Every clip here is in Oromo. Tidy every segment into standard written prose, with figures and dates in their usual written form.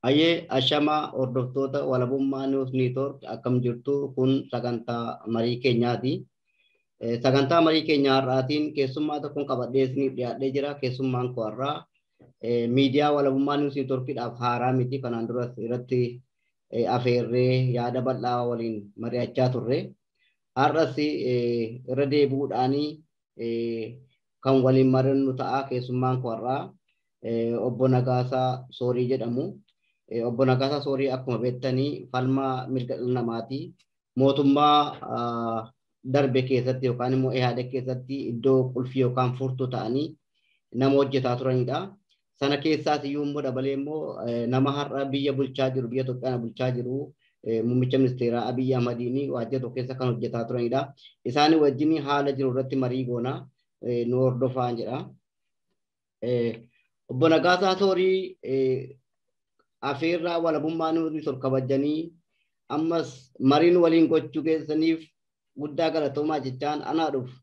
Ayyee ashamaa hordoftoota walabummaa News Network akkam jirtu kun sagantaa marii keenyaati. Sagantaa marii keenya har'aatiin keessummaa tokkoon qabadhee isiniif dhiyaadhee jira. Keessummaan koo har'aa miidiyaa Walabummaa Niwus Neetwoorkiidhaaf haaraa miti. Kanaan duras irratti afeerree yaada bal'aa waliin mari'achaa turre. Har'as irra deebi'uudhaan kan waliin mari'annu ta'a. Keessummaan koo har'aa Obbo Nagaasaa Soorii jedhamu. Obbo Nagaasaa Soorii akkuma beektanii falmaa mirga dhala namaati. Mootummaa darbe keessatti yookaan immoo EHADA keessatti iddoo qulfii yookaan furtuu ta'anii nama hojjetaa turanidha. Sana keessaas iyyuu immoo dabalee immoo nama har'a biyya bulchaa jiru, biyya Itoophiyaa bulchaa jiru, muummicha ministeeraa Abiyyi Ahmadiin waajjira tokko keessa kan hojjetaa turanidha. Isaan wajjin haala jiru irratti marii goona, nu hordofaa jedha. Obbo Nagaasaa Soorii, afeerraa Walabummaa Niwus ol kabajanii ammas mariin waliin gochuu keessaniif guddaa galatoomaa jechaan anaa dhufu.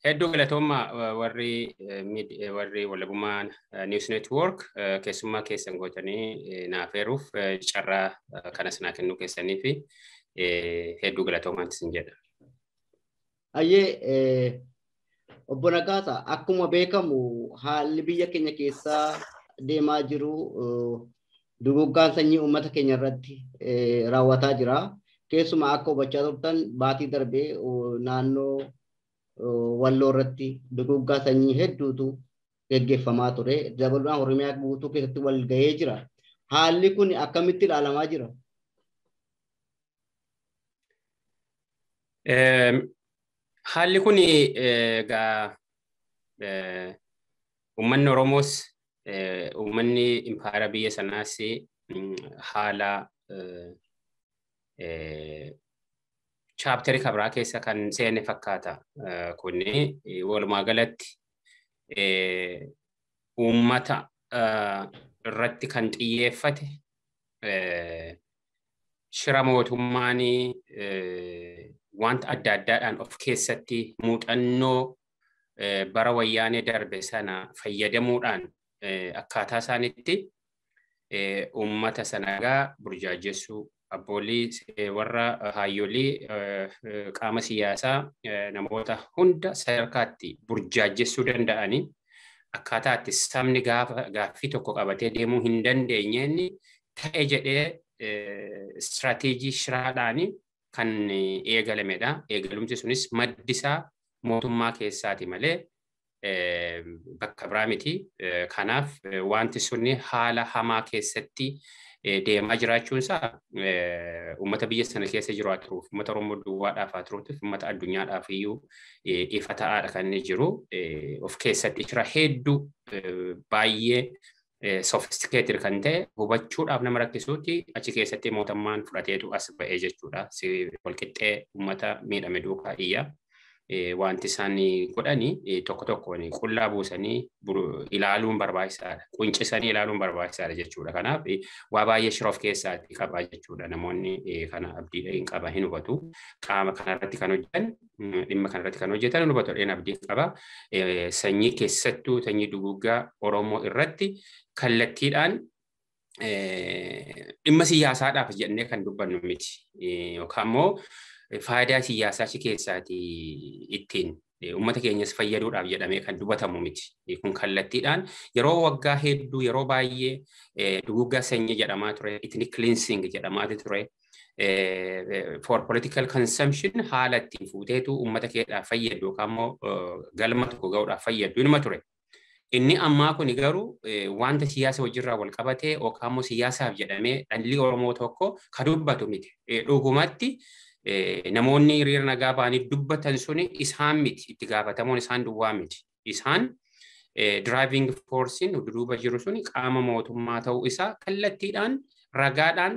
Hedduu galatoomaa warri Walabummaa News Network keessummaa keessan gootanii naaf eeruuf, carraa kanas naa kennuu keessanii fi hedduu galatoomaan isin jedha. Ayyee, Obbo Nagaasaa, akkuma beekamu haalli biyya keenya keessaa deemaa jiru duguggaan sanyii uummata keenya irratti raawwataa jira. Keessumaa akka hubachaa turtan baatii darbee naannoo Walloo irratti duguggaa sanyii hedduutu geggeeffamaa ture. Dabaluudhaan Oromiyaa guutuu keessatti wal gahee jira. Haalli kun akkamitti ilaalamaa jira? Haalli kun egaa uummanni Oromoos uummanni impaayera biyya sanaas haala chapterii kabraa keessa kan seene fakkaata. Kuni walumaa galatti uummata irratti kan xiyyeeffate shira mootummaan wanta adda addaadhaan of keessatti muuxannoo bara Wayyaanee darbe sana fayyadamuudhaan akkaataa isaanitti uummata sanagaa burjaajessuu, abboolii, warra haayyoolii, qaama siyaasaa, namoota hunda sadarkaatti burjaajessuu danda'anii akkaataa itti sabni gaaffii tokko qabatee deemuu hin dandeenyeen ta'e jedhee istiraateejii shiraadhaan kan eegalamedha. Eegalumsi sunis maddisaa mootummaa keessaati malee bakka biraa miti. Kanaaf wanti sunni haala hamaa keessatti deemaa jiraachuun isaa uummata biyya sana keessa jiru haa turuuf, uummata Oromoo duwwaadhaaf haa turuuf, uummata addunyaadhaaf iyyuu ifa ta'aadha kan inni jiru. Of keessatti shira hedduu baay'ee sophisticated kan ta'e hubachuudhaaf nama rakkisuuti achi keessatti mootummaan fudhateetu as ba'ee jechuudha. Walqixxee uummata miidhame duukaa iyya. Wanti isaan godhani tokko tokkoon qullaa buusanii ilaaluun barbaachisaadha. Quncisanii ilaaluun barbaachisaadha jechuudha. Kanaaf waa baay'ee shira of keessaatti qaba jechuudha. Namoonni kana abdii hin qaba, hin hubatu. Qaama kanarratti kan hojjetan, dhimma kanarratti kan hojjetan hin hubatu dheen abdii qaba. Sanyii, keessattuu sanyii duguggaa Oromoo irratti kallattiidhaan dhimma siyaasaadhaaf jennee kan dubbannu miti. Yookaan immoo faayidaa siyaasaa achi keessaati ittiin uummata keenyas fayyaduudhaaf jedhamee kan dubbatamu miti. Kun kallattiidhaan yeroo waggaa hedduu, yeroo baay'ee duguggaa sanyii jedhamaa ture, ethnic cleansing jedhamaa ture. For political consumption haala ittiin fuuteetu uummata keedhaaf fayyadu yookaan immoo galma tokko ga'uudhaaf fayyadu inuma ture. Inni ammaa kun garuu wanta siyaasa wajjirraa wal qabatee yookaan immoo siyaasaaf jedhamee dhalli Oromoo tokko ka dubbatu miti. Dhugumatti namoonni hiriira nagaa ba'anii dubbatan suni isaan miti, itti gaafatamuun isaan duwwaa miti. Isaan driving forcein duuba jiru suni qaama mootummaa ta'uu isaa kallattiidhaan ragaadhaan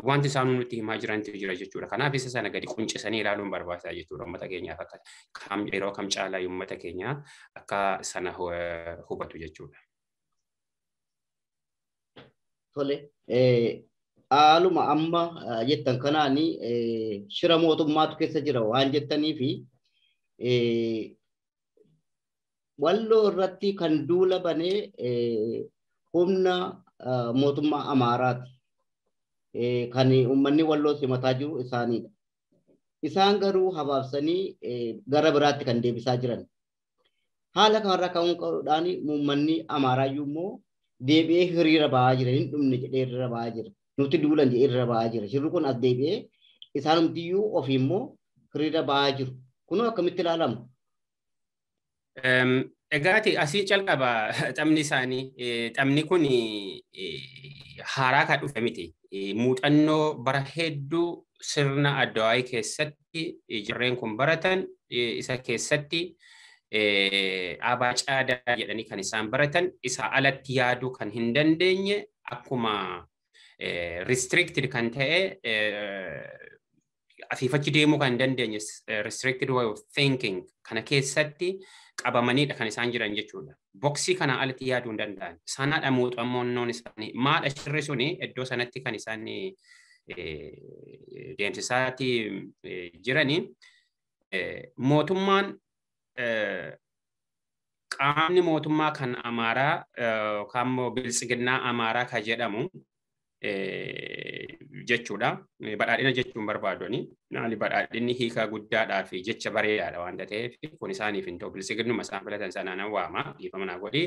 wanti isaan nutti himaa jirantu jira jechuudha. Kanaaf isa sana gadi quncisanii ilaaluun barbaachisaa jechuudha uummata keenyaaf, akka kam yeroo kam caalaa uummata keenyaa akka sana hubatu jechuudha. Tole, haaluma amma jettan kanaani shira mootummaatu keessa jira waan jettanii fi Walloo irratti kan duula banee humna mootummaa Amaaraati. Kan uummanni Walloo simataa jiru isaaniidha. Isaan garuu habaabsanii gara biraatti kan deebisaa jiran. Haala kanarraa ka'uudhaan uummanni Amaaraayyuu immoo deebi'ee hiriira ba'aa jira. Hin dhumne jedhee hiriira ba'aa jira. Nuti duulan jedhee hiriira ba'aa jira. Shirri kun as deebi'ee isaanumtiyyuu ofii immoo hiriira ba'aa jiru. Kunoo akkamitti ilaalama? Egaati asii calqaba taphni isaanii. Taphni kun haaraa kan dhufe miti. Muuxannoo bara hedduu sirna addawaayii keessatti jarreen kun baratan isa keessatti abaa caadaa jedhanii kan isaan baratan isa alatti yaaduu kan hin dandeenye akkuma restricted kan ta'e asiifachi deemuu kan hin dandeenye restricted way of thinking kana keessatti qabamanidha kan isaan jiran jechuudha. Boxii kana alatti yaaduu hin danda'an. Sanaadha muuxannoon isaanii. Maadha shirri suni iddoo sanatti kan isaan deemsisaati jirani. Mootummaan qaamni mootummaa kan Amaaraa yookaan immoo biltsiginnaa Amaaraa kan jedhamu jechuudha. Badhaadhina jechuun barbaadoni. Naani badhaadhinni hiika guddaadhaa fi jecha bareedaadha waan ta'eef kun isaaniif hin ta'u. Biltsiginnuma isaan filatan sanaan waama. Dhiifama naa godhi.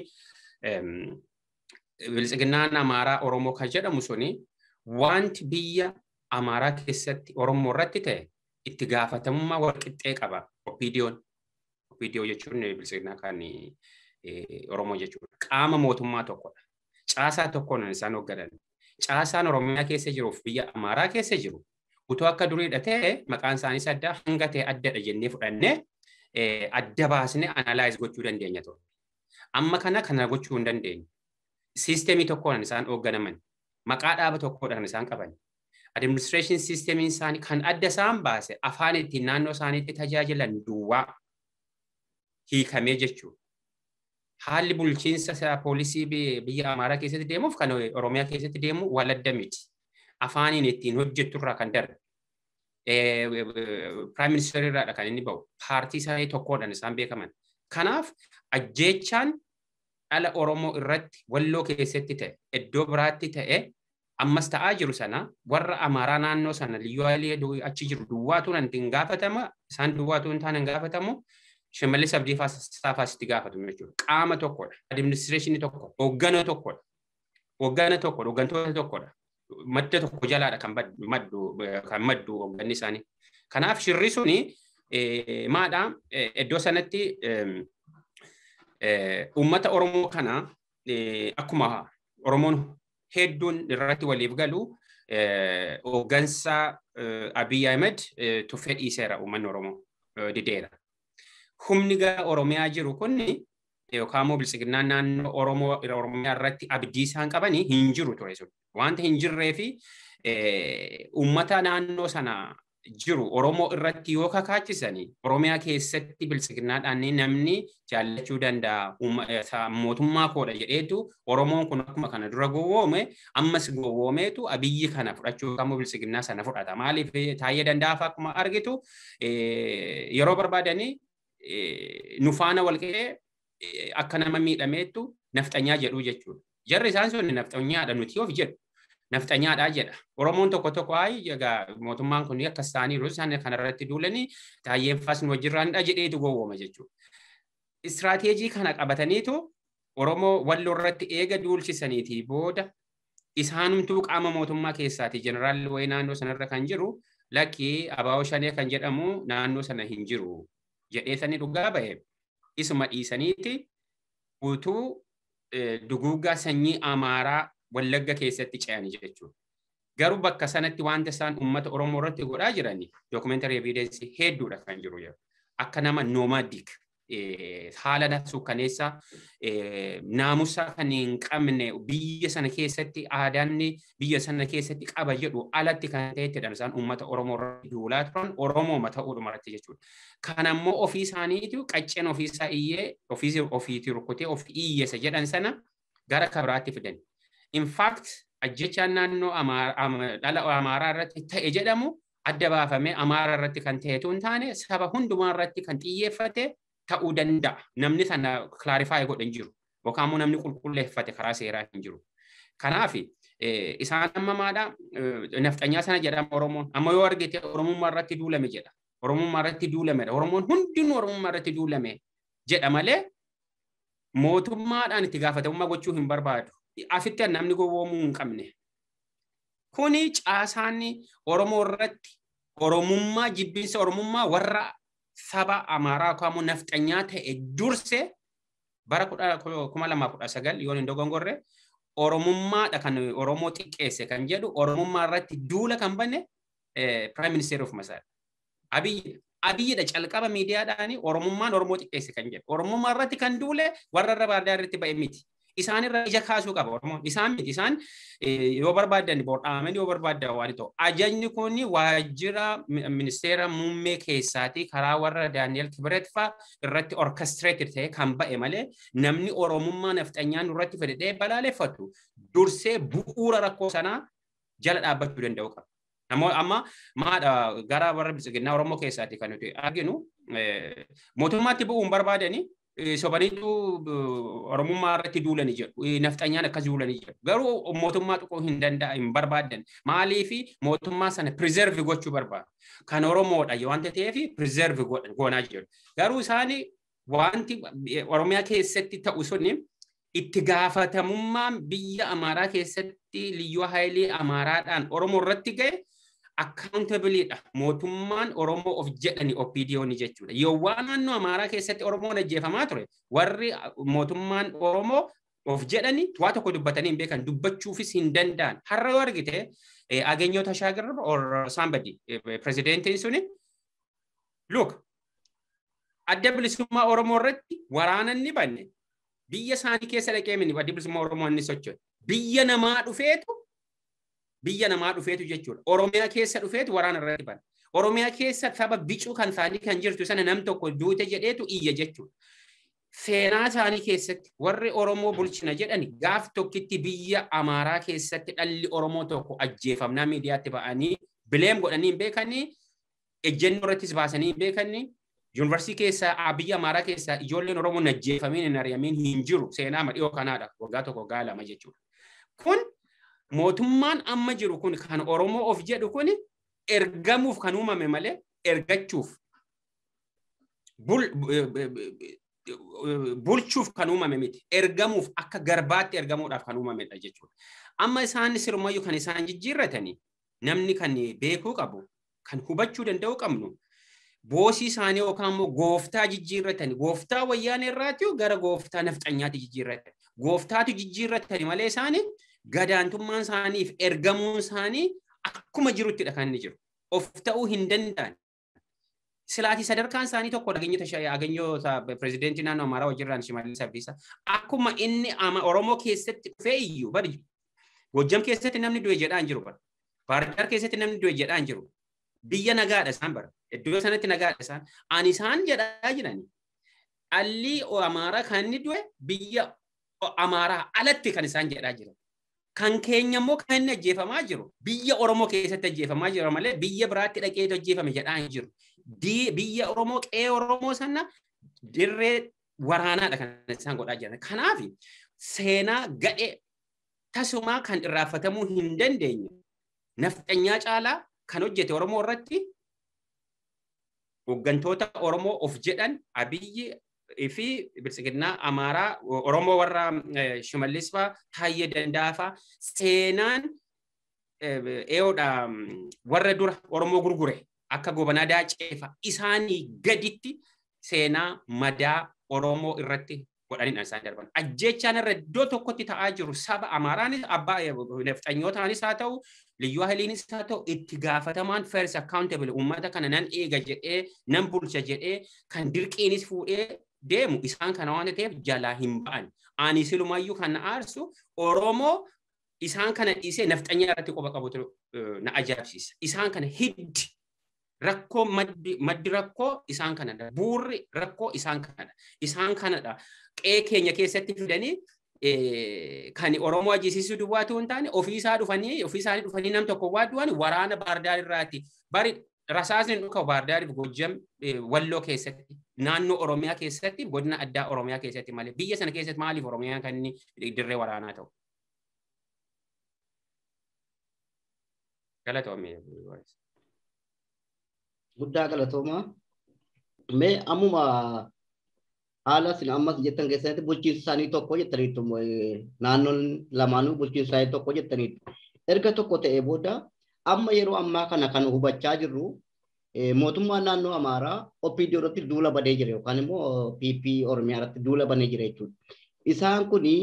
Biltsiginnaan Amaaraa Oromoo kan jedhamu suni wanti biyya Amaaraa keessatti Oromoo irratti ta'e itti gaafatamummaa walqixxee qaba. OPDO'n. OPDO jechuun biltsiginnaa kan Oromoo jechuudha. Qaama mootummaa tokkodha. Caasaa tokkoon isaan hoogganan. Caasaan Oromiyaa keessa jiruuf biyya Amaaraa keessa jiru utuu akka duriidha ta'e maqaan isaaniis adda hanga ta'e addadha jennee fudhannee adda baasnee analyze gochuu dandeenya ture. Amma kana gochuu hin dandeenyu. Siistemii tokkoon isaan hoogganaman. Maqaa dhaaba tokkoodhaan isaan qaban. Administration siistemiin isaanii kan adda isaan baase afaan ittiin naannoo isaaniitti tajaajilan duwwaa hiikamee jechuudha. Haalli bulchiinsa poolisii biyya Amaaraa keessatti deemuuf kan Oromiyaa keessatti deemu wal adda miti. Afaaniin ittiin hojjettu irraa kan darbe. Prime Minister irraadha kan inni bahu. Paartii isaanii tokkoodhaan isaan beekaman. Kanaaf ajjeechaan dhala Oromoo irratti Walloo keessatti ta'e iddoo biraatti ta'e ammas ta'aa jiru sana warra Amaaraa naannoo sana liyyuu achi jiru duwwaatu hin gaafatama isaan duwwaatu hin taane hin gaafatamu. Shimallis Abdiisaa itti gaafatu jechuudha. Qaama tokkodha. Administreeshinii tokkodha. Hooggana tokkodha. Hooggana tokkodha. Hooggantoota tokkodha. Madda tokko jalaadha kan maddu hoogganni isaanii. Kanaaf shirri suni maadha iddoo sanatti uummata Oromoo kana akkuma Oromoon hedduun irratti waliif galu hooggansa Abiy Ahmed tuffee dhiiseera uummanni Oromoo dideera. Humni gara Oromiyaa jiru kun yookaan immoo biltsiginnaan naannoo Oromoo Oromiyaa irratti abdii isaan qabanii hin jiru ture sun. Wanta hin jirree fi uummata naannoo sana jiru Oromoo irratti yoo kakaachisanii Oromiyaa keessatti biltsiginnaadhaan namni jaallachuu danda'a mootummaa koodha jedheetu Oromoon kun akkuma kana dura gowwoome ammas gowwoomeetu Abiyyi kana fudhachuu yookaan immoo biltsiginnaa sana fudhata. Maaliif Taayyee Danda'aa akkuma argitu yeroo barbaadanii nu faana walqixee akka nama miidhameettu nafxanyaa jedhu jechuudha. Jarri isaan sun nafxanyaadha nuti of jedhu. Nafxanyaadha jedha. Oromoon tokko tokko ayi egaa mootummaan kun akkas ta'aniiru isaan kanarratti duulanii Taayyeen faas nu wajjirraanidha jedheetu gowwooma jechuudha. Istiraateejii kana qabataniitu Oromoo Walloo irratti eega duulchisaniitii booda isaanumtuu qaama mootummaa keessaati. Jeneraalli wayii naannoo sanarra kan jiru lakkii Abaawoo Shanee kan jedhamu naannoo sana hin jiru jedhee sanii dhugaa ba'e isuma dhiisaniiti utuu duguuggaa sanyii Amaaraa Wallagga keessatti ce'anii jechuudha. Garuu bakka sanatti wanta isaan uummata Oromoo irratti godhaa jirani documentary evidence hedduudha kan jiru yeroo. Akka nama nomadic haala suukkaneessaa naamusa kan hin qabne biyya sana keessatti aadaanni biyya sana keessatti qaba jedhu alatti kan ta'ettidha isaan uummata Oromoo irratti duulaa turan Oromooma ta'uudhuma irratti jechuudha. Kan ammoo ofii isaaniitu qacceen ofiisaa iyyee ofiitii rukkutee of iyyesa jedhan sana gara kabiraatti fidan. In fact ajjechaan naannoo dhala Amaaraa irratti ta'e jedhamu adda baafamee Amaaraa irratti kan ta'etu hin taane saba hundumaa irratti kan xiyyeeffate ta'uu danda'a. Namni sana clarify godhe hin jiru. Yookaan immoo namni qulqulleeffate karaa seeraa hin jiru. Kanaaf isaan amma maadha nafxanyaa sana jedhama Oromoon. Amma yoo argite Oromummaa irratti duulame jedha. Oromummaa irratti duulamedha. Oromoon hundinuu Oromummaa irratti duulame jedha malee mootummaadhaan itti gaafatamummaa gochuu hin barbaadu. Afitti namni gowwoomuu hin qabne. Kuni caasaan Oromoo irratti Oromummaa jibbinsa Oromummaa warra saba Amaaraa yookaan immoo nafxanyaa ta'e durse bara 2019 yoon hin dogongorre Oromummaadha kan Oromoo xiqqeesse kan jedhu Oromummaa irratti duula kan bane Prime Minister of Masaadha. Abiyyidha calqaba miidiyaadhaan Oromummaan Oromoo xiqqeesse kan jedhu. Oromummaa irratti kan duule warra irra baardaa irratti ba'e miti. Isaan irra ija kaasuu qaba Oromoon. Isaan miti. Isaan yoo barbaadan boodhaaman yoo barbaadan waan ta'u. Ajajni kun waajjira ministeera muummee keessaatii karaa warra Daani'el Kibret fa'aa irratti orchestrated ta'e kan ba'e malee namni Oromummaa nafxanyaan irratti fedhee balaaleffatu dursee bu'uura rakkoo sanaa jala dhaabbachuu danda'u qaba. Namoonni amma maadha gara warra bilisiginnaa Oromoo keessaati kan nuti arginu mootummaatti bu'uun barbaadanii sobaniitu Oromummaa irratti duulanii jedhu. Nafxanyaan akkas duulanii jedhu. Garuu mootummaa tuquu hin danda'a hin barbaadan. Maaliif mootummaa sana preserve gochuu barbaadu. Kan Oromoodha waanta ta'eef preserve goonaa jedhu. Garuu isaan wanti Oromiyaa keessatti ta'u suni itti gaafatamummaan biyya Amaaraa keessatti liyyuu haayilii Amaaraadhaan Oromoo irratti ga'e accountability mootummaan Oromoo of jedhani OPDO'n jechuudha. Yoo waan naannoo Amaaraa keessatti Oromoon ajjeefamaa ture warri mootummaan Oromoo of jedhani waa tokko dubbatanii hin beekan dubbachuufis hin danda'an. Har'a yoo argite Aganyoo Tashaagar or somebody presidentiin suni look adda bilisummaa Oromoo irratti waraana inni banne biyya isaanii keessa dhaqee mini adda bilisummaa Oromoo inni socho'e. Biyya namaa dhufeetu jechuudha. Oromiyaa keessa dhufeetu waraana irratti bana. Oromiyaa keessa saba bicuu kan isaanii kan jirtu sana nam tokko duute jedheetu iyya jechuudha. Seenaa isaanii keessatti warri Oromoo bulchina jedhani gaaf tokkitti biyya Amaaraa keessatti dhalli Oromoo tokko ajjeefamnaa miidiyaatti ba'anii bileem godhanii hin beekanii ejjennoo irrattis baasanii hin beekanii yuunivarsiitii keessaa biyya Amaaraa keessaa ijoolleen Oromoo ajjeefamiin hin ari'amiin hin jiru seenaa dhiyoo kanaadha waggaa tokko waggaa lama jechuudha. Kun mootummaan amma jiru kun kan Oromoo of jedhu kun ergamuuf kan uumame malee ergachuuf bulchuuf kan uumame miti. Ergamuuf akka garbaatti ergamuudhaaf kan uumamedha jechuudha. Amma isaan sirumayyuu kan isaan jijjiirratanii namni kan beekuu qabu kan hubachuu danda'u qabnu boosii isaanii yookaan immoo gooftaa jijjiirratanii gooftaa wayyaanee irraati gara gooftaa nafxanyaatti jijjiirratan. Gooftaatu jijjiirratanii malee isaanii gadaantummaan isaaniif ergamuun isaanii akkuma jiruttidha kan inni jiru. Of ta'uu hin danda'an. Silaatii sadarkaan isaanii tokko dhageenyota pirezidentii naannoo Amaaraa wajjirraan Shimallis Abdiisaa akkuma inni Oromoo keessatti dhufee iyyuu bari Gojjam keessatti namni du'e jedhaa hin jiru bara. Baardaar keessatti namni du'e jedhaa hin jiru. Biyya nagaadha isaan bara. Iddoo sanatti nagaadha isaan. Ani isaan jedhaa jirani. Dhalli Amaaraa kan inni du'e biyya Amaaraa alatti kan isaan jedhaa jiran. Kan keenya immoo kan inni ajjeefamaa jiru biyya Oromoo keessatti ajjeefamaa jira malee biyya biraatti dhaqeetu ajjeefame jedhaa hin jiru. Biyya Oromoo qe'ee Oromoo sana dirree waraanaadha kan isaan godhaa jiran. Kanaaf seenaa gadhee tasumaa kan irraanfatamuu hin dandeenye nafxanyaa caalaa kan hojjete Oromoo irratti hooggantoota Oromoo of jedhan Abiyyi fi bilisiginnaa Amaaraa Oromoo warra Shimallis fa'aa Taayyee Danda'aa fa'aa seenaan eeyoodha warra dura Oromoo gurgure akka Gobanaa Daacee fa'aa isaanii gaditti seenaa madaa Oromoo irratti godhaniidha isaan darban. Ajjechaan irra iddoo tokkotti ta'aa jiru saba Amaaraanis abbaa nafxanyootaanis haa ta'u liyyuu haliinis haa ta'u itti gaafatamaan first accountable uummata kana nan eega jedhee nan bulcha jedhee kan dirqiinis fuudhee deemu isaan kana waan ta'eef jalaa hin ba'an. Ani silumayyuu kan na aarsu Oromoo isaan kana dhiisee nafxanyaa irratti qofa qabutu na ajaa'ibsiisa. Isaan kana hiddi rakkoo maddi rakkoo isaan kanadha. Buurri rakkoo isaan kanadha. Isaan kanadha. Qe'ee keenya keessatti fidanii kan Oromoo ajjeesisuu duwwaa ta'uu hin taane ofii isaanii dhufanii nam tokko waa du'an waraana Baardaar irraati. Bari rasaasni dhuka Baardaariif Gojjam Walloo keessatti naannoo Oromiyaa keessatti godina addaa Oromiyaa keessatti malee biyya sana keessatti maaliif Oromiyaan kan inni dirree waraanaa ta'u? Galatoomii. Guddaa galatoomaa. Mee ammuma haala isin ammas jettan keessatti bulchiinsi isaanii tokko jettaniitu, naannoon lamaanuu bulchiinsi isaanii tokko jettaniitu. Erga tokko ta'ee booda amma yeroo ammaa kana kan hubachaa jirru mootummaan naannoo Amaaraa OPD irratti duula banee jira yookaan immoo PP Oromiyaa irratti duula banee jira jechuudha. Isaan kuni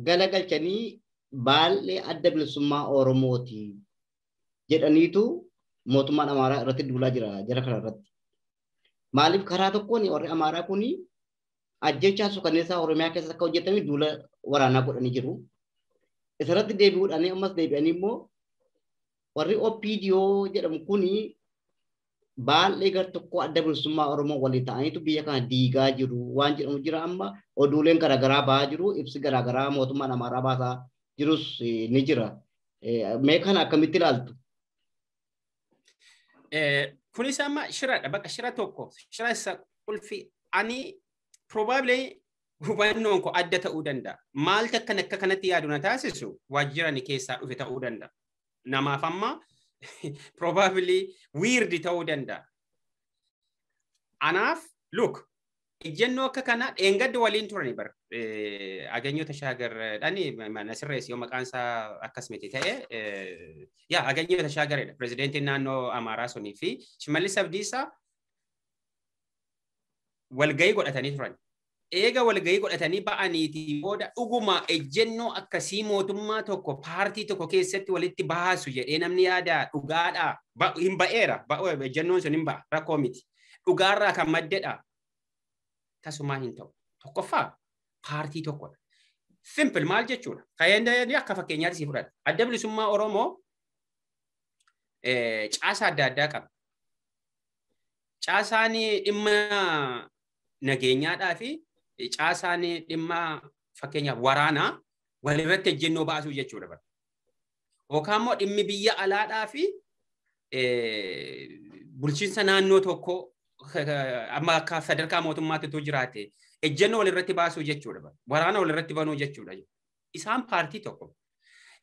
galagalchanii baallee adda bilisummaa Oromooti jedhaniitu mootummaan Amaaraa irratti duulaa jira jara kana irratti. Maaliif karaa tokkoon warri Amaaraa kuni ajjechaa suukanneessaa Oromiyaa keessatti akka hojjetame duula waraanaa godhanii jiru. Isarratti deebi'uudhaan ammas deebi'anii immoo warri OPDO jedhamu kuni baallee gar tokko adda bilisummaa Oromoo walii ta'aniitu biyya kana diigaa jiru waan jedhamu jira. Amma oduuleen garaagaraa ba'aa jiru, ibsi garaagaraa mootummaan Amaaraa baasaa jirus ni jira. Mee kana akkamitti ilaaltu? Kunis amma shiradha, bakka shira tokko, shira isa qulfi. Ani probably hubannoon koo adda ta'uu danda'a. Maaltu akkan akka kanatti yaadu na taasisu waajjira ani keessaa dhufe ta'uu danda'a. Namaaf amma probably weird ta'uu danda'a. Anaaf look, ejjennoo akka kana dheengadda waliin turani bar Aganyoo Tashaagar dhani nasirrees yoo maqaan isaa akkas miti ta'e, yaa Aganyoo Tashaagaredha pirezidentiin naannoo Amaaraa sunii fi Shimallis Abdiisaa walgahii godhatanii turan. Eega walgahii godhatanii ba'aniitii booda dhuguma ejjennoo akkasii mootummaa tokko paartii tokko keessatti walitti baasu jedhee namni yaada dhugaadhaa hin ba'eera, ejjennoon sun hin ba'a, rakkoo miti. Dhugaarraa kan maddedha. Tasumaa hin ta'u. Tokkoffaa paartii tokkodha. Simple maal jechuudha? Kayyaan akka fakkeenyaatti si fudhata. Adda bilisummaa Oromoo caasaa adda addaa qaba. Caasaan dhimma nageenyaadhaa fi caasaan dhimma fakkeenyaaf waraanaa walirratti ejjennoo baasuu jechuudha. Yookaan immoo dhimmi biyya alaadhaa fi bulchiinsa naannoo tokko amma akka sadarkaa mootummaatti utuu jiraate ejjennoo walirratti baasuu jechuudha. Waraana walirratti banuu jechuudha. Isaan paartii tokko.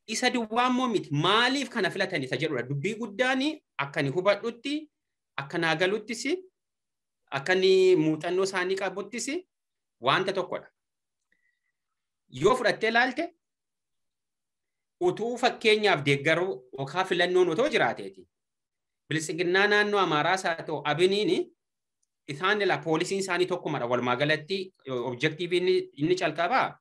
Isa duwwaa immoo miti, maaliif kana filatan isa jedhudha. Dubbii guddaan akka ani hubadhutti, akka naa galuttis, akka inni muuxannoo isaanii qabuttis wanta tokkodha. Yoo fudhattee ilaalte utuu fakkeenyaaf deeggaruu yookaan filannoon otoo jiraateeti. Bilisiginnaa naannoo Amaaraas haa ta'u Abiniin isaan ila poolisiin isaanii tokkumadha. Walumaa galatti objektiiviin inni calqabaa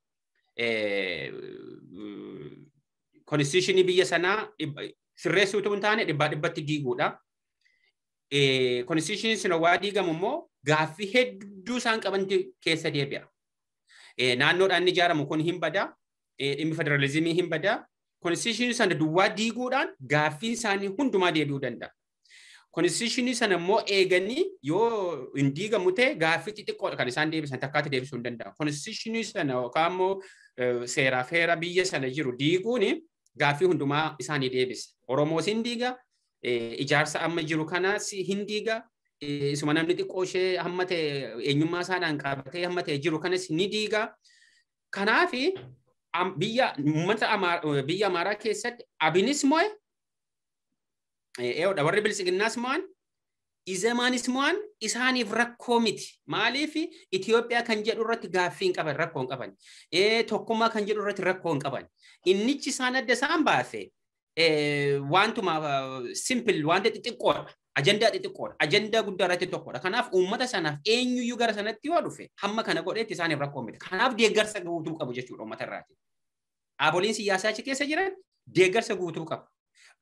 konstitushinii biyya sanaa sirreessuu utuu hin taane dhibbaa dhibbatti diiguudha. Konstitushinii sun waa diigamu immoo gaaffii hedduu isaan qabanti keessa deebi'a. Naannoodhaan inni ijaaramu kun hin badaa, dhimmi federaalizimii hin badaa. Konstitushinii sana duwwaa diiguudhaan gaaffiin isaanii hundumaa deebi'uu danda'a. Konstitushinii sana immoo eeganii yoo hin diigamu ta'e gaaffii xixiqqoodha kan isaan deebisan, takkaatti deebisuu hin danda'u. Konstitushinii sana yookaan immoo seeraaf heera biyya sana jiru diiguun gaaffii hundumaa isaanii deebisa. Oromoos hin diiga, ijaarsa amma jiru kanas hin diiga, isuma namni xiqqoo ishee hamma ta'e eenyummaa isaadhaan qabatee hamma ta'e jiru kanas ni diiga. Kanaaf biyya uummata biyya Amaaraa keessatti Abinis mo'e, warri Bilisiginnaas mo'an, Izemaanis mo'an isaaniif rakkoo miti. Maaliif Itoophiyaa kan jedhu irratti gaaffii hin qaban, rakkoo hin qaban. Tokkummaa kan jedhu irratti rakkoo hin qaban. Innichi isaan adda isaan baase wantuma simple, wanta xixiqqoodha. Ajandaa xixiqqoodha. Ajandaa guddaa irratti tokkodha. Kanaaf uummata sanaaf eenyuyyuu gara sanatti yoo dhufe hamma kana godheetti isaaniif rakkoo miti. Kanaaf deeggarsa guutuu qabu jechuudha uummata irraati. Dhaaboliin siyaasaa achi keessa jiran deeggarsa guutuu qabu.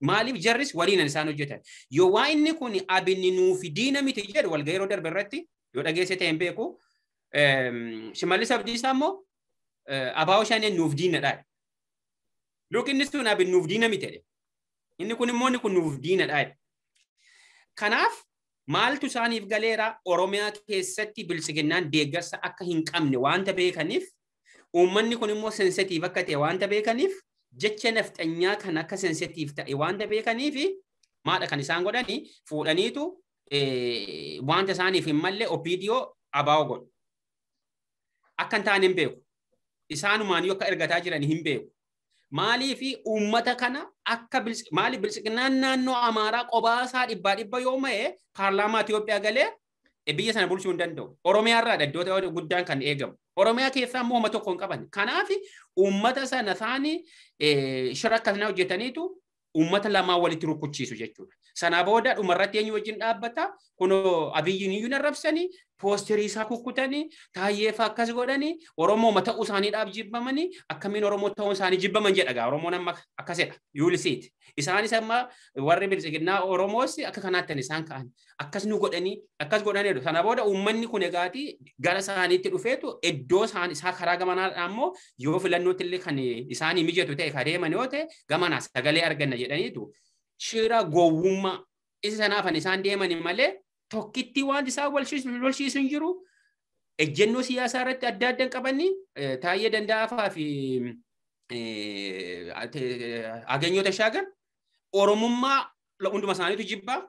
Maaliif jarris waliin isaan hojjetan. Yoo waa inni kun Abinni nuufi diina miti jedhu walgahii yeroo darbe irratti yoo dhageesse ta'e hin beeku. Shimallis Abdiisaa immoo Abaawoo Shaneen nuuf diinadha. Look, inni sun Abin nuuf diina miti jedhe. Inni kun immoo inni kun nuuf diinadha. Kanaaf maaltu isaaniif galeera? Oromiyaa keessatti bilisiginnaan deeggarsa akka hin qabne waanta beekaniif, uummanni kun immoo sensitiif akka ta'e waanta beekaniif, jecha nafxanyaa kan akka sensitiif ta'e waanta beekaniif maadha kan isaan godhanii fuudhaniitu wanta isaaniif hin malle OPDO abaa'oo godhu. Akka hin taane hin beeku. Isaanumaan yoo akka ergataa jiran hin beeku. Maaliif uummata kana akka maali biltsiginnaan naannoo Amaaraa qobaasaa 100% yoo ma'e paarlaamaa Itoophiyaa galee biyya sana bulchuu hin danda'u. Oromiyaa irraa iddoo guddaan kan eegamu. Oromiyaa keessaa immoo homa tokko hin qaban. Kanaaf uummata sana isaanii shira akkasana hojjetaniitu uummata lamaan walitti rukuchiisu jechuudha. Sana booda dhumarratti eenyu wajjin dhaabbata? Kunoo Abiyyiin iyyuu arrabsanii, poosterii isaa kukkutanii, taayyeefaa akkas godhanii, Oromoo ta'uu isaaniidhaaf jibbamanii, akkamiin Oromoo ta'uu isaanii jibbaman jedha gaa Oromoon amma akkasidha. Yuulisiiti. Isaanis amma warri biltsiginnaa Oromoos akka kanaatti isaan ka'an. Akkas nu godhanii, akkas godhaniiru. Sana booda uummanni kun egaati gara isaaniitti dhufeetu iddoo isaa karaa gamanaadhaan immoo yoo filannootti illee kan isaanii mijatu ta'e kan deeman yoo ta'e gamanaa sagalee arganna jedhaniitu shira gowwummaa isa sanaafan isaan deemani malee tokkitti waan isaan walshiisu hin jiru. Ejjennoo siyaasaa irratti adda adda hin qabani. Taayyee Danda'aafaa fi Aganyoo Tashaagar Oromummaa hunduma isaaniitu jibbaa.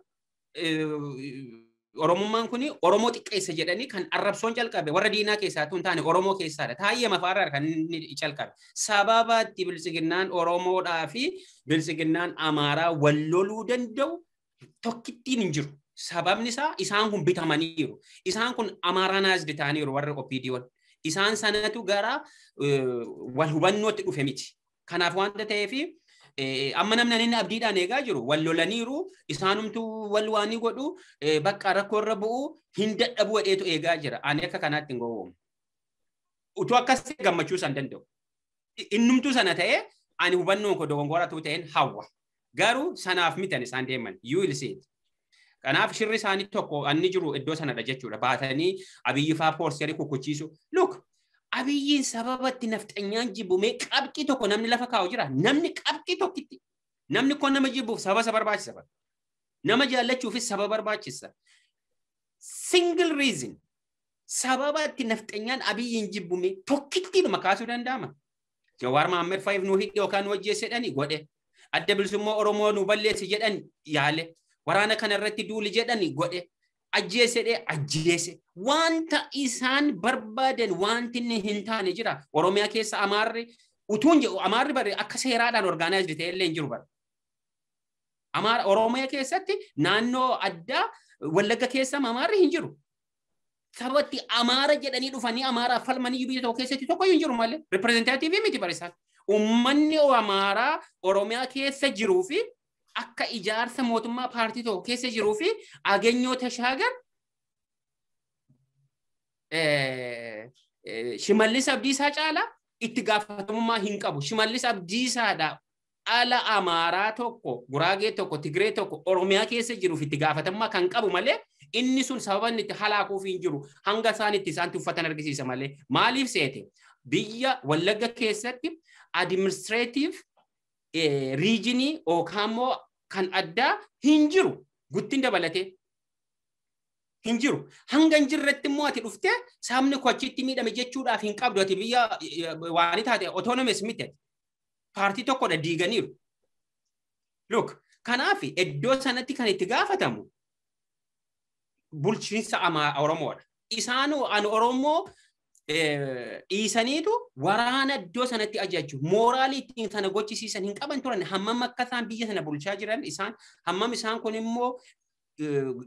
Oromummaan kun Oromoo xiqqeessa jedhanii kan arrabsoon calqabe warra diinaa keessaa tun taane Oromoo keessaadha. Taayyee mafaarraa kan inni calqabe. Sababa itti biltsiginnaan Oromoodhaa fi biltsiginnaan Amaaraa wal loluu danda'u tokkittiin hin jiru. Sababni isaa isaan kun bitamaniiru. Isaan kun Amaaranaazd ta'aniiru warri OPDO'n. Isaan sanatu gara wal hubannootti dhufe miti. Kanaaf waanta ta'eef amma namni inni abdiidhaan eegaa jiru wal lolaniiru isaanumtuu wal waanii godhu bakka rakkoo irra bu'u hin dadhabu jedheetu eegaa jira. Ani akka kanaatti hin gowwoomu. Utuu akkas ta'e gammachuu isaan danda'u. Innumtuu sana ta'ee ani hubannoon koo dogongoratu ta'een hawwa. Garuu sanaaf mitan isaan deeman. You will see it. Kanaaf shirri isaanii tokko anni jiru iddoo sanadha jechuudha. Baatanii Abiyyi faa poosterii kukkuchiisu. Look, Abiyyiin sababa itti nafxanyaan jibbumee qabxii tokko namni lafa kaa'u jira. Namni qabxii tokkitti. Namni kun nama jibbuuf sababa isa barbaachisa. Nama jaallachuufis sababa barbaachisa. Single reason. Sababa itti nafxanyaan Abiyyiin jibbume tokkittiinuma kaasuu danda'ama. Jawaar Mahammed Faayif nu hidhe yookaan nu ajjeese jedhani godhe. Adda bilisummaa Oromoo nu balleessi jedhan yaale. Waraana kana irratti duuli jedhani godhe. Ajjeese ajjeese. Wanta isaan barbaadan wanti inni hin taane jira. Oromiyaa keessa Amaarri utuun jedhu Amaarri bari akka seeraadhaan orgaanaayizd ta'e illee hin jiru bara. Amaara Oromiyaa keessatti naannoo addaa Wallagga keessa Amaarri hin jiru. Sababatti Amaara jedhanii dhufanii Amaaraaf falmanii biyya tokko keessatti tokko hin jiru malee. Ripireezentaatiivii miti bara isaan. Uummanni Amaaraa Oromiyaa keessa jiruu fi akka ijaarsa mootummaa paartii tokko keessa jiruu fi Aganyoo Tashaagar Shimallis Abdiisaa caalaa itti gaafatamummaa hin qabu. Shimallis Abdiisaadha ala Amaaraa tokko, Guraagee tokko, Tigree tokko Oromiyaa keessa jiruuf itti gaafatamummaa kan qabu malee inni sun sababa inni itti halaakuuf hin jiru. Hanga isaan itti isaan tuffatan argisiisa malee. Maaliif seete? Biyya Wallagga keessatti administrative riijinii yookaan immoo kan addaa hin jiru. Guttiin dabalatee hin jiru. Hanga hin jirretti immoo ati dhuftee sabni koo achitti miidhame jechuudhaaf hin qabdu. Ati biyya waan taate autonomous miti. Paartii tokkodha diiganiiru. Look, kanaaf iddoo sanatti kan itti gaafatamu bulchiinsa Oromoodha. Isaanuu an Oromoo dhiisaniitu waraana iddoo sanatti ajaju. Mooraalii ittiin sana gochisiisan hin qaban turan. Hammam akka isaan biyya sana bulchaa jiran isaan hammam isaan kun immoo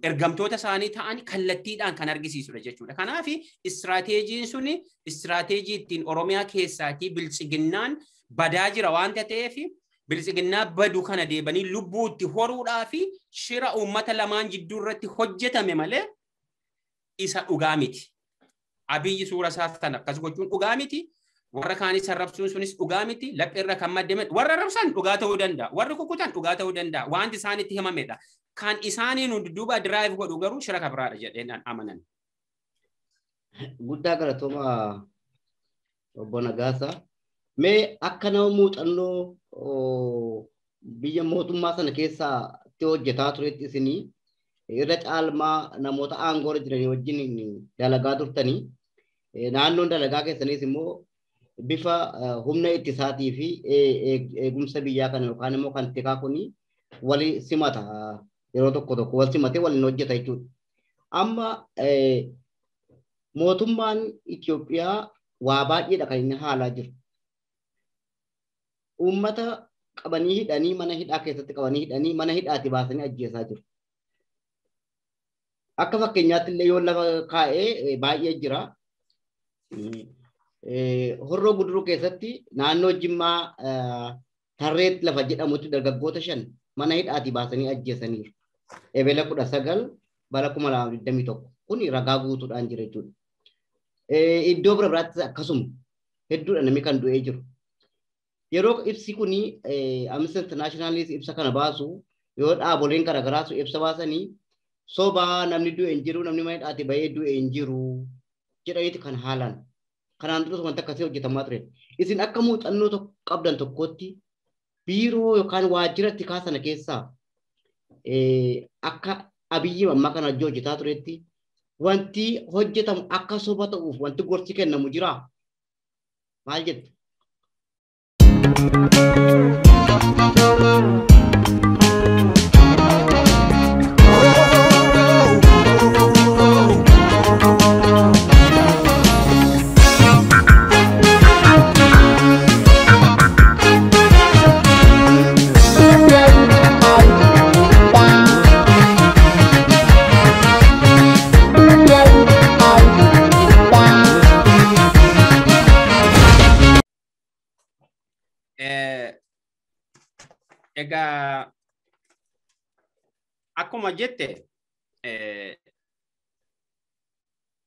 ergamtoota isaanii ta'an kallattiidhaan kan argisiisudha jechuudha. Kanaaf istiraateejiin suni istiraateejii ittiin Oromiyaa keessaatii biltsiginnaan badaa jira waanta ta'eef biltsiginnaa badu kana deebanii lubbuu itti horuudhaa fi shira uummata lamaan jidduu irratti hojjetame malee isa dhugaa miti. Abiyyi suura isaa sana akkas gochuun dhugaa miti. Warra kaanis arrabsuun sunis dhugaa miti. Laphee irra kan madde warra arrabsan dhugaa ta'uu danda'a. Warri kukkutan dhugaa ta'uu danda'a. Wanti isaan itti himamedha. Kan isaaniin dudduuba diraayiv godhu garuu shira kabiraadha jedheen amanan. Guddaa galatooma obbo Nagaasaa. Mee akka nama muuxannoo biyya mootummaa sana keessatti hojjetaa turetti isinii irra caalmaa namoota aangoo irra jiranii wajjin dalagaa turtanii naannoon dalagaa keessaniis immoo bifa humna ittisaatii fi eegumsa biyyaa kana yookaan immoo kan tikaa kuni wali simata yeroo tokko tokko wal simatee waliin hojjeta jechuudha. Amma mootummaan Itoophiyaa waa baay'eedha kan inni haalaa jiru. Uummata qabanii hidhanii mana hidhaa keessatti qabanii hidhanii mana hidhaati baasanii ajjeesaa jiru. Akka fakkeenyaatti illee yoo lafa kaa'ee baay'ee jira. Horroo Guduruu keessatti naannoo Jimmaa Tarreetti lafa jedhamutti dargaggoota 5 mana hidhaati baasanii ajjeesaniiru. Ebela 19 bara 2021 kun ragaa guutuudhaan jira jechuudha. Iddoo bira biraattis akkasuma hedduudha namni kan du'ee jiru. Yeroo ibsi kuni Amnesty Internationalis ibsa kana baasu yoo dhaaboleen garaagaraas ibsa baasanii sobaa namni du'e hin jiru namni mana hidhaati bahee du'e hin jiru jedhaniiti kan haalan. Kanaan duras wanta akkasii hojjetamaa ture. Isin akka muuxannoo qabdan tokkotti biiroo yookaan waajjira tikaa sana keessaa akka Abiyyi ammaa kana hojjetaa turetti wanti hojjetamu akka soba ta'uuf wanti gorsi kennamu jiraa? Maal jettu? Egaa akkuma jette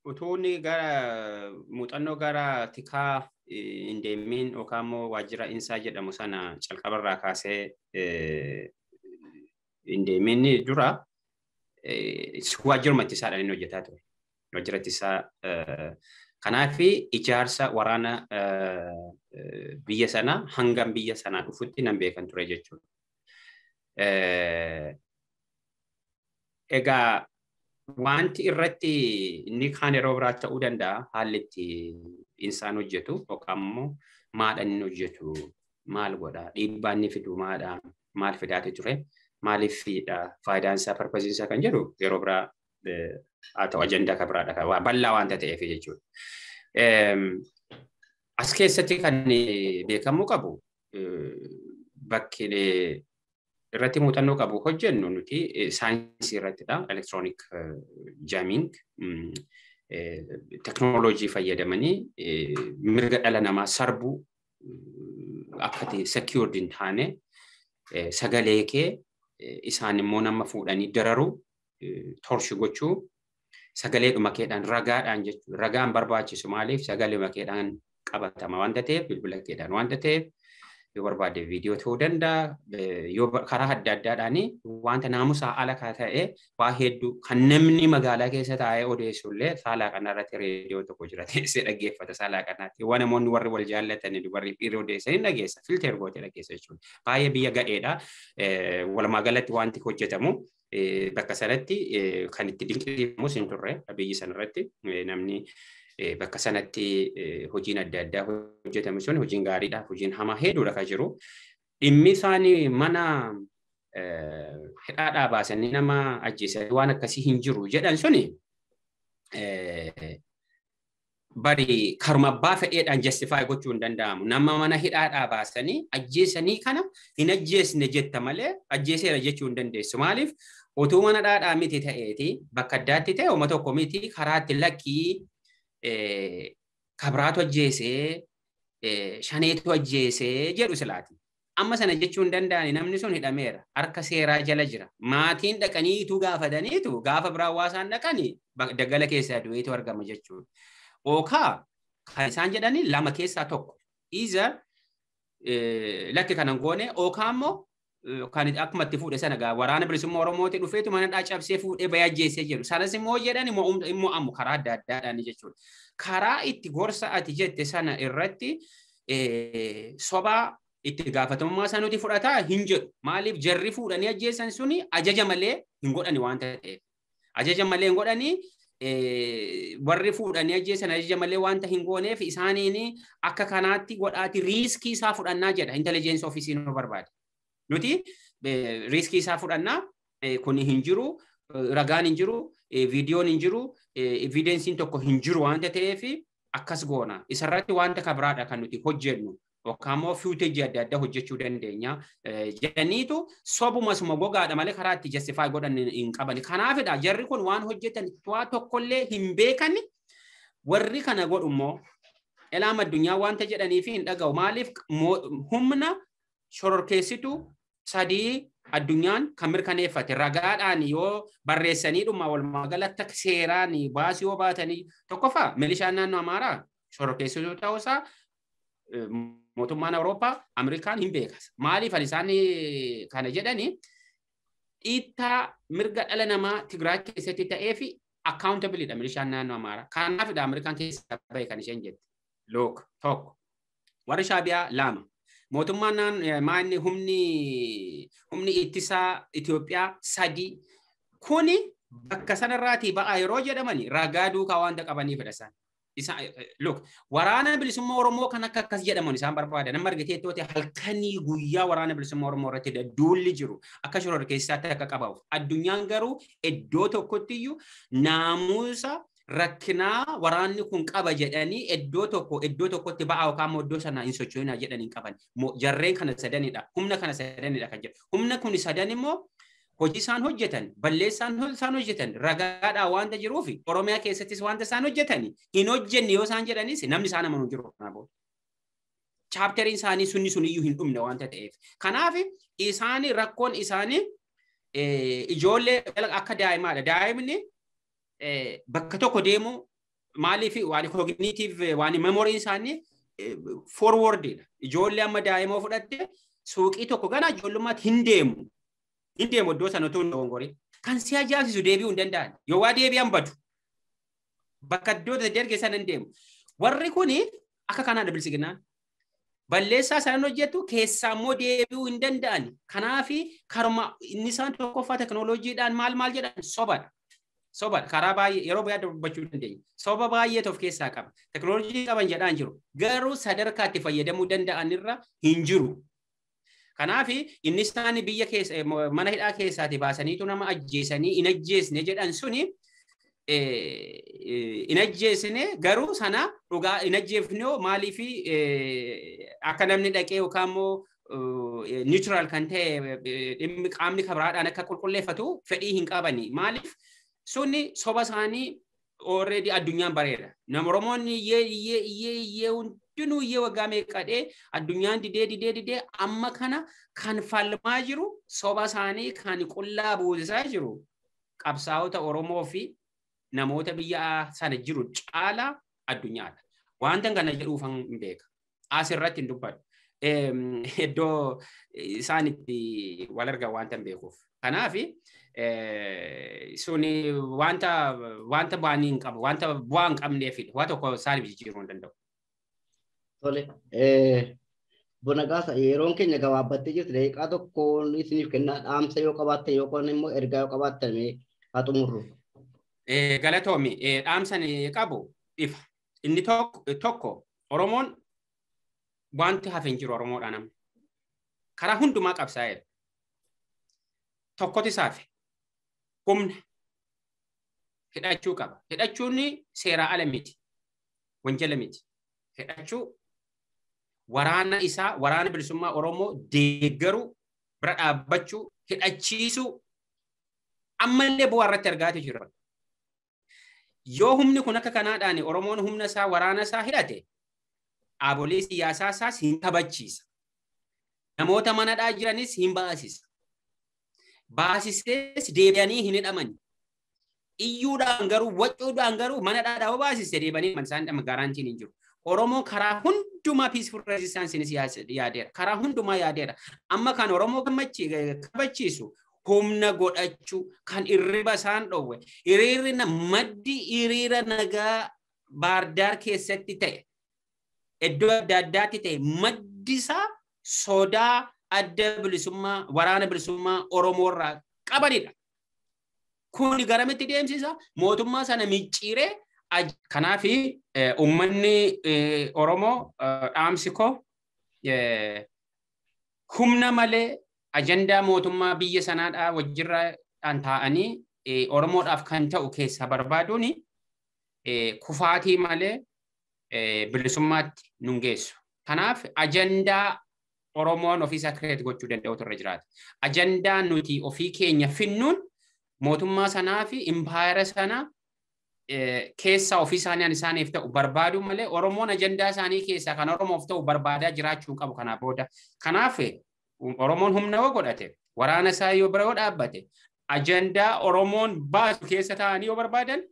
utuuni gara muuxannoo gara tikaa hin deemin yookaan immoo waajjira insaa jedhamu sana calqabarraa kaasee hin deemin dura waajjiruma ittisaadhaan inni hojjetaa ture. Waajjira ittisaa kanaaf ijaarsa waraana biyya sanaa hangam biyya sanaa dhufutti nan beekan ture jechuudha. Egaa wanti irratti inni kaan yeroo biraa ta'uu danda'a haalli itti insaan hojjetu yookaan immoo maadhaan inni hojjetu maal godha dhiibbaa inni fidu maadha maal fidaati ture maaliif faayidaan isaa parpasiin isaa kan jedhu yeroo biraa haa ta'u ajandaa kan biraadha bal'aa waanta ta'eef jechuudha. As keessatti kan beekamuu qabu bakki irratti muuxannoo qabu hojjennu nuti saayinsii irrattidha. Electronic jamming teknooloojii fayyadamanii mirga dhala namaa sarbuu akka secured hin taane sagalee kee isaan immoo nama fuudhanii dararuu torshi gochuu sagaleedhuma keedhaan ragaadhaan jechuudha. Ragaan barbaachisu maaliif sagaleedhuma keedhaan qabatama waanta ta'eef bilbila keedhaan waanta ta'eef yoo barbaade viidiyoo ta'uu danda'a yoo karaa adda addaadhaan wanta naamusaa ala ta'e waa hedduu kan namni magaalaa keessa taa'ee odeessu illee saalaa kanarratti reediyoo tokko jira teessee dhaggeeffata saalaa kanaatti waan namoonni warri wal jaallatanii dubarri dhiirri odeessanii dhageessa filteer gootee dhageessa jechuudha. Baay'ee biyya gadheedha. Walumaa galatti wanti hojjetamu bakka sanatti kan itti dinqisiifamus hin turre biyyi sanarratti namni bakka sanatti hojiin adda addaa hojjetame sun hojiin gaariidha hojiin hamaa hedduudha kan jiru. Dhimmi isaanii mana hidhaadhaa baasanii nama ajjeesanii waan akkasii hin jiru jedhan suni bari karuma abbaa fedheedhaan justify gochuu hin danda'amu. Nama mana hidhaadhaa baasanii ajjeesanii kana hin ajjeesne jetta malee ajjeeseera jechuu hin dandeessu. Maaliif utuu mana dhaadhaa miti ta'eeti bakka addaatti ta'e uma tokko miti karaatti lakkii kabraatu ajjeesee shaneetu ajjeesee jedhu silaati. Amma sana jechuu hin danda'ani namni sun hidhameera. Harka seeraa jala jira. Maatiin dhaqaniitu gaafataniitu gaafa biraa hawaasaan dhaqanii daggala keessaa du'eetu argama jechuudha. Ookaa kan isaan jedhani lama keessaa tokko. Either lakki kanan goone ookaa immoo kan akkuma itti fuudhe sana gaa waraana bilisummaa Oromooti dhufeetu mana dhaa cabsee fuudhee bayee ajjeesee jedhu. Sanas immoo jedhan immoo ammu karaa adda addaadhaan jechuudha. Karaa itti gorsa ati jette sana irratti sobaa itti gaafatamummaa isaa nuti fudhataa hin jedhu. Maaliif jarri fuudhanii ajjeesan suni ajaja malee hin godhani waan ta'eef. Ajaja malee hin godhani warri fuudhanii ajjeesan ajaja malee wanta hin gooneef isaaniin akka kanaatti godhaati riiskii isaa fudhannaa jedha. Intelligence office nu barbaade. Nuti riiskii isaa fudhannaa kun hin jiru, ragaan hin jiru, viidiyoon hin jiru, evidensiin tokko hin jiru waanta ta'eef akkas goona. Isarratti wanta kabiraadha kan nuti hojjennu. Yookaan immoo footage adda addaa hojjechuu dandeenya. Jedhaniitu sobuma suma gogaadha malee karaa itti justify godhan hin qaban. Kanaafidha jarri kun waan hojjetan waa tokkollee hin beekan. Warri kana godhu immoo ilaama addunyaa wanta jedhanii fi hin dhaga'u. Maaliif humna shororkeessitu sadii addunyaan kan mirkaneeffate ragaadhaan yoo barreessanii dhuma walumaa galatti seeraan baasii yoo baatanii tokkoffaa milishaan naannoo Amaaraa shororkeessituu ta'uusaa mootummaan Awurooppaa Ameerikaan hin beekas. Maaliif isaan kana jedhanii dhiittaa mirga dhala namaa Tigraay keessatti ta'ee fi accountability milishaan naannoo Amaaraa. Kanaafidha Ameerikaan keessaa bahe kan isheen jette. Look tokko. Warri Shaabiyaa lama. Mootummaan maanni humni ittisaa Itoophiyaa sadii. Kuni bakka sanarraatii ba'aa yeroo jedhamani ragaa duukaa wanta qabaniifidha isaan. Look, waraana bilisummaa Oromoo kan akka akkas jedhaman isaan barbaada. Nama argitee toote halkanii guyyaa waraana bilisummaa Oromoo irratti duulli jiru akka shororkeessaatti akka qabaaf. Addunyaan garuu iddoo tokkotti iyyuu naamusa rakkinaa waraanni kun qaba jedhanii iddoo tokkotti ba'aa yookaan immoo iddoo sana hin socho'inaa jedhanii hin qaban. Jarreen kana sadanidha. Humna kana sadanidha kan jedhu. Humna kun sadan immoo hojii isaan hojjetan, balleessaan isaan hojjetan, ragaadhaa wanta jiruuf Oromiyaa keessattis wanta isaan hojjetan hin hojjenne yoo isaan jedhanis namni isaan amanu jiru kana booda. Chaapteriin isaanii sunni suniyyuu hin dhumne wanta ta'eef. Kanaaf isaan rakkoon isaanii ijoollee akka daa'imaadha. Daa'imni bakka tokko deemu maaliif waan cognitive waan memoriin isaanii forwardidha. Ijoollee amma daa'imoo fudhatte suuqii tokko ganaa ijoollummaatti hin deemu. Hin deemu iddoo sana otoo hin dogongoriin. Kan si ajaa'ibsiisu deebi'uu hin danda'an. Yoo waa deebi'an badu. Bakka iddoo darge sana hin deemu. Warri kuni akka kanaadha bilisiginaan. Balleessaa sana hojjetu keessaa immoo deebi'uu hin danda'an. Kanaaf karuma inni isaan tokkoffaa teknooloojiidhaan maal maal jedhan sobadha. Sobadha. Karaa baay'ee yeroo baay'ee dubbachuu dandeenya. Soba baay'eetu of keessaa qaba. Teknooloojii qaban jedhaan jiru. Garuu sadarkaa itti fayyadamuu danda'an irra hin jiru. Kanaaf inni isaan biyya keessa mana hidhaa keessaati baasaniitu nama ajjeesanii hin ajjeesne jedhan suni hin ajjeesne garuu sana dhugaa hin ajjeefne maaliif akka namni dhaqee yookaan immoo neutral kan ta'e dhimmi qaamni kabiraadhaan akka qulqulleeffatu fedhii hin qabani. Maaliif suni soba isaanii already addunyaan bareeda. Nama Oromoonni iyyee iyyee iyyee iyyee hundinuu iyyee waggaa meeqadhee addunyaan didee didee didee amma kana kan falmaa jiru soba isaanii kan qullaa buusisaa jiru qabsaa'ota Oromoo fi namoota biyya sana jiru caalaa addunyaadha. Wanta kana jedhuuf hin beeka. Asirratti hin dubbadhu. Iddoo isaan itti wal argan wanta hin beekuuf. Kanaaf suni wanta wanta bu'aan hin qabu wanta bu'aa hin qabneefidha. Waa tokko isaaniif jijjiiruu hin danda'u. Tole. Bonagaasa yeroon keenya gabaabbattee jirti daqiiqaa tokkoon isiniif kennaa dhaamsa yoo qabaatte yookaan immoo ergaa yoo qabaattan haa xumurru. Galatoomi dhaamsan qabu ifa. Inni tokko Oromoon wanti hafe hin jiru Oromoodhaan amma. Karaa hundumaa qabsaa'eera. Tokkotu isaafe humna hidhachuu qaba. Hidhachuun seeraa ala miti. Wanjala miti. Hidhachuu waraana isaa waraana bilisummaa Oromoo deeggaruu bira dhaabbachuu hidhachiisuu ammallee bu'aa irratti argaatu jira. Yoo humni kun akka kanaadhaan Oromoon humna isaa waraana isaa hidhate dhaabolee siyaasaa isaas hin kabachiisa. Namoota manadhaa jiranis hin baasisa. Baasisees deebi'anii hin hidhaman. Iyyuudhaan garuu wacuudhaan garuu mana dhaadhaa baasise deebi'anii mana isaan hidhaman gaaraantiin hin jiru. Oromoon karaa hundumaa peaceful resistance yaadeera. Karaa hundumaa yaadeera. Amma kan Oromoo kabachiisu humna godhachuu kan irriba isaan dhoowwe. Hiriirri maddi hiriira nagaa Baardaar keessatti ta'e iddoo adda addaatti ta'e maddi isaa sodaa adda bilisummaa waraana bilisummaa Oromoorraa qabanidha. Kuni garamitti deemsisa? Mootummaa sana micciiree kanaaf uummanni Oromoo dhaamsi koo humna malee ajandaa mootummaa biyya sanaadhaa wajjirraadhaan taa'anii Oromoodhaaf kan ta'u keessaa barbaaduun kufaatii malee bilisummaatti nun geessu. Kanaaf ajandaa Oromoon ofiisaa create gochuu danda'utu irra jiraata. Ajandaa nuti ofii keenya finnuun mootummaa sanaa fi impaayera sana keessaa ofii isaanii isaaniif ta'u barbaaduu malee Oromoon ajandaa isaanii keessaa kan Oromoof ta'u barbaadaa jiraachuu qabu kanaa booda. Kanaaf Oromoon humna yoo godhate, waraana isaa yoo bira yoo dhaabbate, ajandaa Oromoon baasu keessa taa'anii yoo barbaadan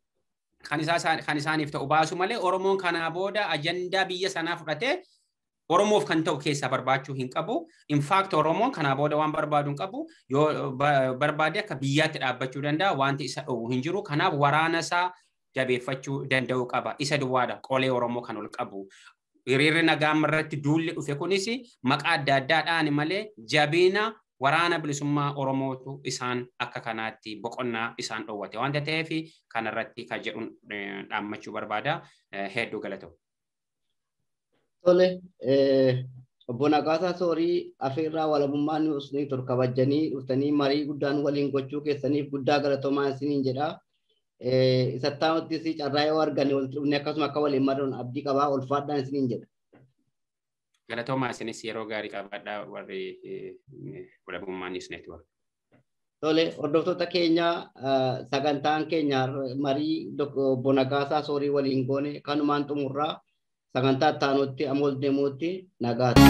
kan isaaniif ta'u baasu malee Oromoon kanaa booda ajandaa biyya sanaa fudhatee Oromoof kan ta'u keessaa barbaachuu hin qabu. In fact, Oromoon kanaa booda waan barbaadu hin qabu. Yoo barbaade akka biyyaatti dhaabbachuu danda'a. Wanti isa dhowwu hin jiru. Kanaaf waraana isaa jabeeffachuu danda'uu qaba. Isa duwwaadha qolee Oromoo kan ol qabu. Hiriirri nagaa irratti duulli dhufe kunis maqaa adda addaadhaan malee jabina waraana bilisummaa Oromootu isaan akka kanaatti boqonnaa isaan dhoowwate waanta ta'eef kanarratti kan jedhuun dhaammachuu barbaada. Hedduu galatoom. Tole, obbo Nagaasaa Soorii, afeerraa Walabummaa News Network kabajanii dhuftanii marii guddaan waliin gochuu keessaniif guddaa galatoomaa isiniin jedha. Isattaanuttis carraa yoo arganne walitti dhufne akkasuma akka waliin mari'annu abdii qabaa, ulfaadhaan isiniin jedha. Galatoomaa, isinis yeroo gaarii qabaadhaa warri Walabummaa News Network. Tole, hordoftoota keenya, sagantaan keenya marii obbo Nagaasaa Soorii waliin goone kanumaan xumurraa. Sagantaa itti aanutti ammoo deemuutti nagaatti.